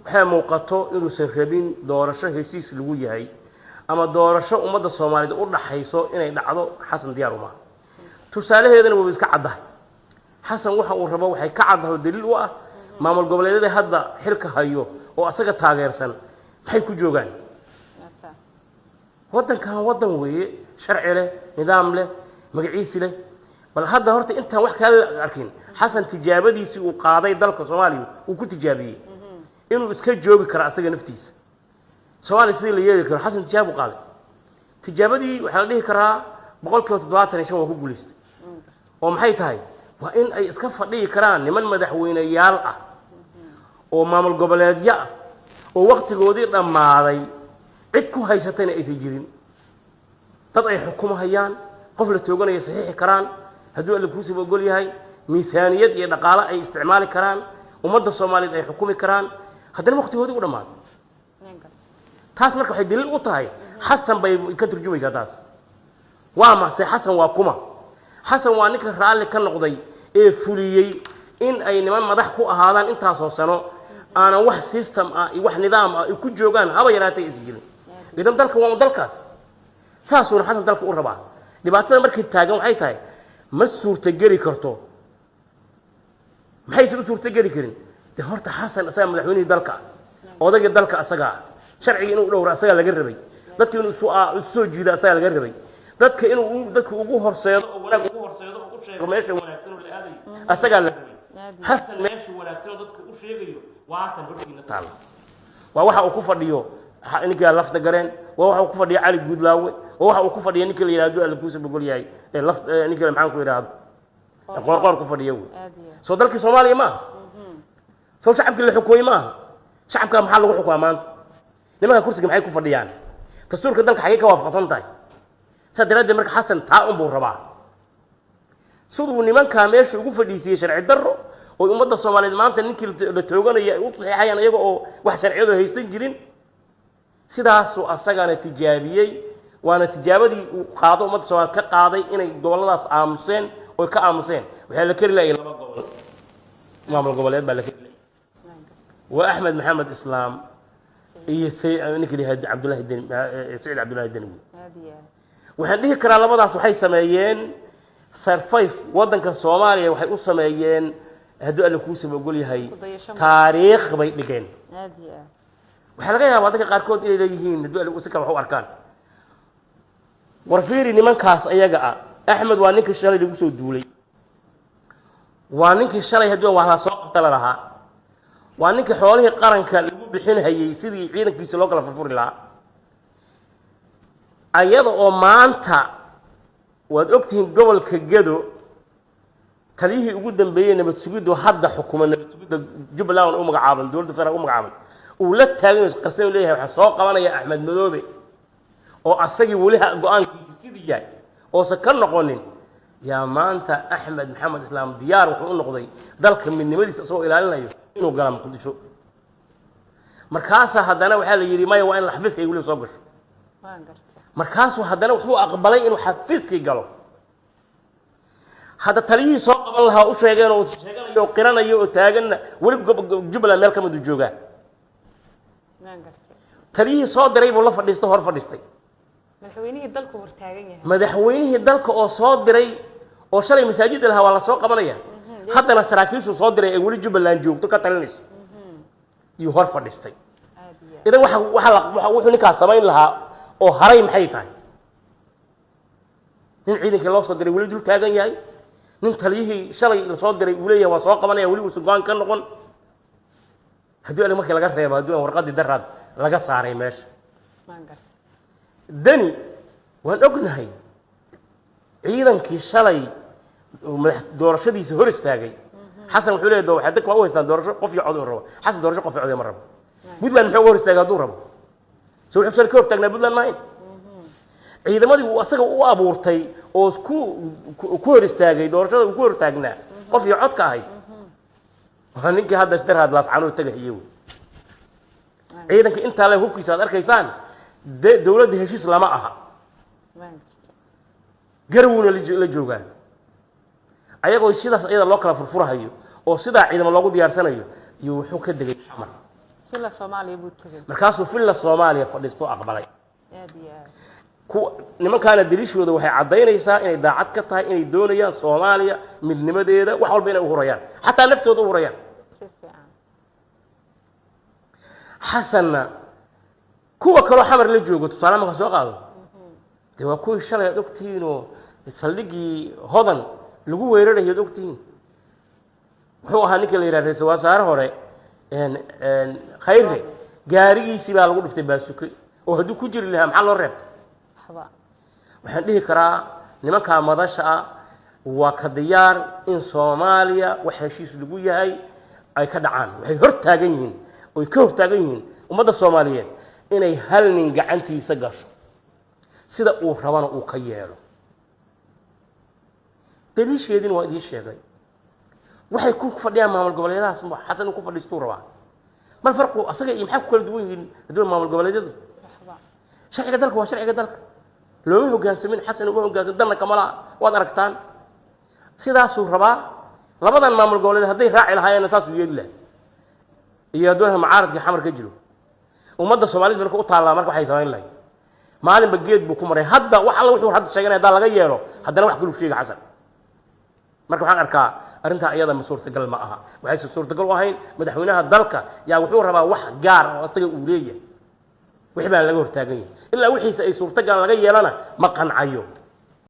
Waxaa muuqato inuusan rabin doorasho heshiis lagu yahay ama doorasho ummadda Soomaaliyeed u dhaxayso inay dhacdo. Xasan diyaar uma. Tusaalaheedana wuu iska caddahay. Xasan waxa uu rabo waxay ka caddahay oo daliil u ah maamul goboleedyada hadda xilka hayo oo asaga taageersan maxay ku joogaan? Waddankan waddan weeye sharci leh, nidaam leh, magaciisi leh. Bal hadda horta intaan wax kale la arkin, Xasan tijaabadiisii uu qaaday dalka Soomaaliya uu ku tijaabiyey inuu iska joogi karo asaga naftiisa, Soomaaliya sidii la yeeli karo, Xasan tijaab uu qaaday. Tijaabadii waxaa la dhihi karaa 75% waa ku guulaystay. Oo maxay tahay? Waa in ay iska fadhiyi karaan niman madaxweyneyaal ah oo maamul goboleedyo ah oo waktigoodii dhammaaday, cid ku haysatayna aysan jirin, dad ay xukumahayaan, qof la tooganaya saxiixi karaan, hadduu Alle kuusiba ogol yahay, miisaaniyad iyo dhaqaale ay isticmaali karaan, ummadda Soomaaliyeed ay xukumi karaan, haddana waktigoodii u dhammaaday. Taas marka waxay daliil u tahay Xasan bay ka turjumaysaa. Taas waa mase Xasan waa kuma? Xasan waa ninka raalli ka noqday ee fuliyey in ay niman madax ku ahaadaan intaasoo sano, aanan wax system ah iyo wax nidaam ah ay ku joogaan haba yaraatay is jirin. Idan dalka waa un dalkaas, saasuuna Xasan dalka u rabaa. Dhibaatada markay taagan waxay tahay ma suurtageli karto. Maxaysan u suurtageli karin? De horta Xasan asagaa madaxweynihii dalka ah, odaygii dalka asagaa ah, sharciga inuu dhowro asagaa laga rabay, dadka inuu isu soo jiido asagaa laga rabay, dadka inuu dadka ugu horseedo oo wanaag ugu horseedo oo u sheego meesha wanaagsan oo la aadayo asagaa la rabay. Xasan meesha wanaagsan oo dadka u sheegayo waatan hortiina taalla. Waa waxa uu ku fadhiyo ninka Lafta Gareen, waa waxa uu ku fadhiyo Cali Guudlaawe, waa waxa uu ku fadhiyo ninka la yidhahdo Alla kuusa bogol yahay ee laf ninka maxaan ku yidhahdo Qoorqoor ku fadhiyo wey. Soo dalkii Soomaaliya ma aha? Soo shacabkii la xukumay ma aha? Shacabka maxaa lagu xukumaa maanta? Nimanka kursiga maxay ku fadhiyaan? Dastuurka dalka xagee ka waafaqsan tahay? Saa daraaddeed marka Xasan taa unbuu rabaa, siduu nimankaa meesha ugu fadhiisiyey sharci darro oo ummadda Soomaaliyeed maanta ninkii la tooganaya ay u saxiixayaan iyaga oo wax sharciyadu haysan jirin. Sidaasuu asagana tijaabiyey, waana tijaabadii uu qaado ummadda Soomaaliyeed ka qaaday inay gobolladaas aamuseen oy ka aamuseen. Waxaa la keri laayay laba gobol maamul goboleed baa la keri laayay, waa Axmed Maxamed Islaam iyo ninka la yihahdo Cabdullahi Deni, Saciid Cabdullahi Deni wey. Waxaan dhihi karaa labadaas waxay sameeyeen survive waddanka Soomaaliya. Waxay u sameeyeen, hadduu Alle kuusaba ogol yahay, Ku dayasho. taariikh bay dhigeen. aad iyo aad Waxaa laga yaabaa dadka qaarkood inay leeyihiin, hadduu Alle si kale wax u arkaan, war fiiri nimankaas ayaga ah. Axmed waa ninkii shalay lagu soo duulay, waa ninkii shalay haddii waa la soo qabta la lahaa, waa ninkii xoolihii qaranka lagu bixinhayey sidii ciidankiisa loo kala furfuri lahaa. Ayada oo maanta waad ogtihiin gobolka Gedo taliyihii ugu dambeeyey nabad sugiddu hadda xukuma nabad sugidda Jubbaland u magacaaban, dowladda federaalk u magacaaban, uu la taagan qarsan leeyahay waxaa soo qabanaya Axmed Madoobe, oo asagii weli go-aankiisi sidii yahay oosan ka noqonin. Yaa maanta Axmed Maxamed Islaam diyaar wuxuu u noqday dalka midnimadiisa isagoo ilaalinayo inuu gala Muqdisho. Markaasaa haddana waxaa la yidhi maya, waa in xafiiska ay weliba soo gasho. Waan gartay. Markaasuu haddana wuxuu aqbalay inuu xafiiskii galo. Hadda taliyihii soo qaban lahaa u sheegeen oo sheeganayo oo qiranayo oo taaganna weli Jubbaland meel ka mid uu joogaa. Waan gartay. Taliyihii soo diray buu la fadhiistay, hor fadhiistay. Madaxweynihii dalku hortaagan yahay. Madaxweynihii dalka oo soo diray oo shalay masaajidda lahaa waa la soo qabanaya, haddana saraakiishuu soo diray ee weli Jubbaland joogto ka talinayso yuu hor fadhiistay. Aad iyo aad. Idan waxa wuxuu ninkaas samayn lahaa oo haray maxay tahay? Nin ciidankii loo soo diray weli dul taagan yahay, nin taliyihii shalay lasoo diray uu leeyahay waa soo qabanaya, weli uusan go-aan ka noqon, haddii ali markii laga reebo haddii aan warqaddii daraad laga saaray meesha. Waan gartay. Deni waan ognahay ciidankii shalay uu madax doorashadiisa hor istaagay. Xasan wuxuu leeyahay waxay dadka waa u haystaan doorasho qof iyo cod uu rabo. Xasan doorasho qof iyo cod ma rabo. Puntland muxuu uga hor istaagay hadduu rabo? So wuxuu shalay ka hor taagnaa Puntland maahayn? Ciidamadii uu asaga u abuurtay oo ku hor istaagay doorashada uu ku hor taagnaa qof iyo codka ahayd waa ninkii hadda daraad Laascaanood tagahaye wey. Ciidanka intaa le hubkiisa aad arkaysaan de dowladda heshiis lama aha. Waan gartay. Garawna la joogaan ayagoo sidaas iyada loo kala furfurahayo oo sidaa ciidamo loogu diyaarsanayo iyo wuxuu ka degay Xamar. Villa Soomaaliya buu tegey. Markaasuu Villa Soomaaliya fadhiisto, aqbalay. Aad iyo aad. Kuwa nimankaana daliishooda waxay caddaynaysaa inay daacad ka tahay, inay doonayaan Soomaaliya midnimadeeda, wax walba inay u hurayaan, xataa naftooda u hurayaan. Si fiican. Xasanna kuwa kaloo Xamar la joogo, tusaale marka soo qaado, dee waa kuwii shalay aad ogtihiinoo saldhiggii Hodan lagu weerarayo ad ogtihiin. Wuxuu ahaa ninka la yidhaha ra-iisul wasaare hore Khayre, gaarigiisii baa lagu dhuftay baasuke, oo hadduu ku jiri lahaa maxaa loo reebtay? Waxba. Waxaan dhihi karaa nimankaa madasha ah waa ka diyaar in Soomaaliya wax heshiis lagu yahay ay ka dhacaan. Waxay hor taagan yihiin, oy ka hor taagan yihiin ummadda Soomaaliyeed inay hal nin gacantiisa gasho, sida uu rabana uu ka yeelo. Daliisheediina waa idiin sheegay. Waxay ku fadhiyaan maamul goboleedahaas, Xasan uu ku fadhiistuu rabaa. Mal farqu asaga iyo maxay ku kala duwan yihiin haddii maamul goboleedyadu? Waxba. Sharciga dalka waa sharciga dalka, looma hogaansamin. Xasan uma hogaansamin, danna kama laha, waad aragtaan. Sidaasuu rabaa. Labadan maamul goboleed hadday raaci lahaayeenna saasuu yeeli lahaa, iyo hadduu mucaaradkii Xamar ka jiro. Ummadda Soomaalida marka u taallaa marka waxay samayn lahayd, maalinba geed buu ku maray. Hadda wax alla wuxuu hadda sheeganaya haddaa laga yeelo, haddana wax kaluu sheega Xasan. Marka waxaan arkaa arrintaa iyada ma suurtagal ma aha. Waxayse suurtagal u ahayn, madaxweynaha dalka yaa wuxuu rabaa wax gaar oo asaga uu leeyahay, wixii baa laga hortaagan yahay. Ilaa wixiisa ay suurtagal laga yeelana ma qancayo.